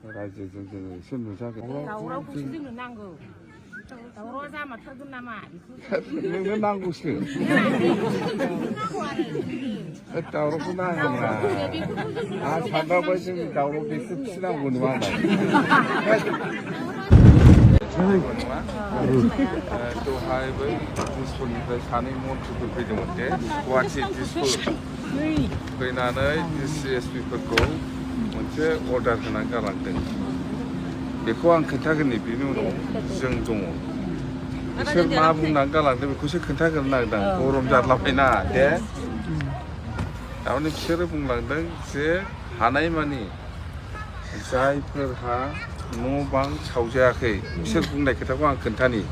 रायजो जों सोरनो जागोन दावरावखौसो जोंनो नांगौ दावरावा जामा थारगोन नामा नोंनो नांगौसो दावरावखौ नाङा आं सानदावबाय जोंनि दावराव बेसो फिसिनांगौ नङा दहाय बै दिसपुरनिफ्राय सानै मन्थ्रिफोर फैदोंमोन दे गुवाहाटि दिसपुर फैनानै DCSP-फोरखौ मोनसे अर्डार होनानै गालांदों बेखौ आं खोन्थागोननि बेनि उनाव जों दङ बिसोर मा बुंनानै गालांदों बेखौसो खोन्थागोन नागिरदों गरम जारलाबायना दे थारमाने बिसोरो बुंलांदों जे हानायमानि जायफोरहा न' बां सावजायाखै बिसोर बुंनाय खोथाखौ आं खोन्थानि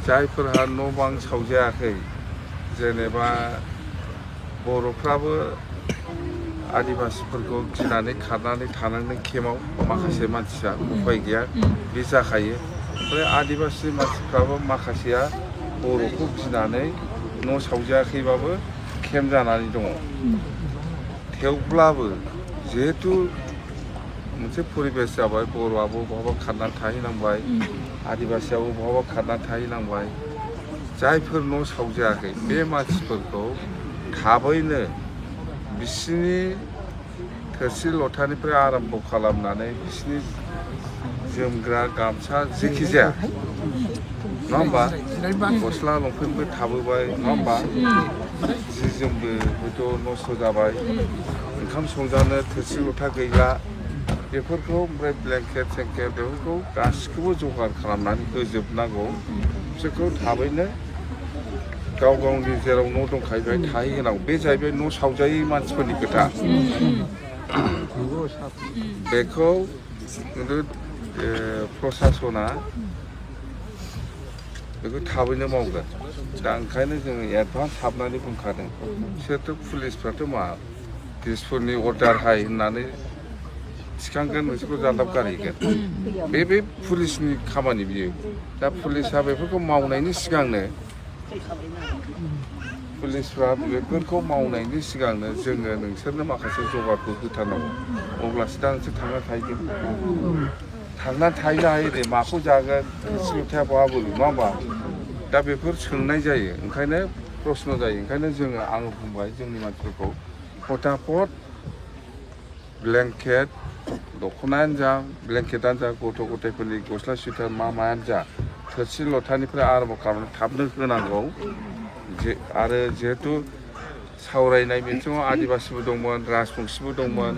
जायफोरहा न' बां सावजायाखै जेनेबा बर'फ्राबो आदिबासिफोरखौ गिनानै खारनानै थानांदों केम्पआव माखासे मानसिया उफाय गैया बे जाखायो ओमफ्राय आदिबासि मानसिफ्राबो माखासेया बर'खौ गिनानै न' सावजायाखैबाबो केम्प जानानै दङ थेवब्लाबो जिहेथु मोनसे परिबेस जाबाय बर'आबो बहाबा खारनानै थाहैनांबाय आदिबासियाबो बहाबा खारनानै थाहैनांबाय जायफोर न' सावजायाखै बे मानसिफोरखौ थाबैनो बिसिनि थोरसि लथानिफ्राय आराम्भ खालामनानै बिसिनि जोमग्रा गामसा जेखि जाया नङा होमबा गस्ला लंपेन्टबो थाबोबाय नङा होमबा जि जोमबो हयथ' नस्थ' जाबाय ओंखाम संजानो थोरसि लथा गैला बेफोरखौ ओमफ्राय ब्लेंकेट सेंकेट बेफोरखौ गासिखौबो जगार खालामनानै होजोबनांगौ बिसोरखौ थाबैनो गाव गावनि जेराव न' दंखायो बेहाय थाहैहोनांगौ बे जाहैबाय न' सावजायै मानसिफोरनि खोथा बेखौ खिन्थु प्रसासना बेखौ थाबैनो मावगोन दा ओंखायनो जोङो एडभान्स हाबनानै बुंखादों बिसोरथ' पुलिसफ्राथ' मा दिसपुरनि अर्डार हाय होननानै थिखांगोन नोंसोरखौ जान्दाब गारहैगोन बे पुलिसनि खामानि बियो दा पुलिसा बेफोरखौ मावनायनि सिगांनो पुलिसफ्रा बेफोरखौ मावनायनि सिगांनो जोङो नोंसोरनो माखासे जगारखौ होथारनांगौ अब्लासो दा नोंसोर थांना थाहैगोन थांनानै थाहैनो हायो दे माखौ जागोन थोरसि लथाया बहा बोलो नङा होमबा दा बेफोर सोंनाय जायो ओंखायनो प्रश्न जायो ओंखायनो जोङो आङो बुंबाय जोंनि मानसिफोरखौ फटाफट ब्लेंकेट दख'नायानो जा ब्लेंकेटानो जा गथ' गथायफोरनि गस्ला सुइटार मायानो जा थोरसि लथानिफ्राय आराम्भ खालामनानै थाबनो होनांगौ आरो जिहेथु सावरायनाय बिथिङाव आदिबासिबो दंमोन राजबंसिबो दंमोन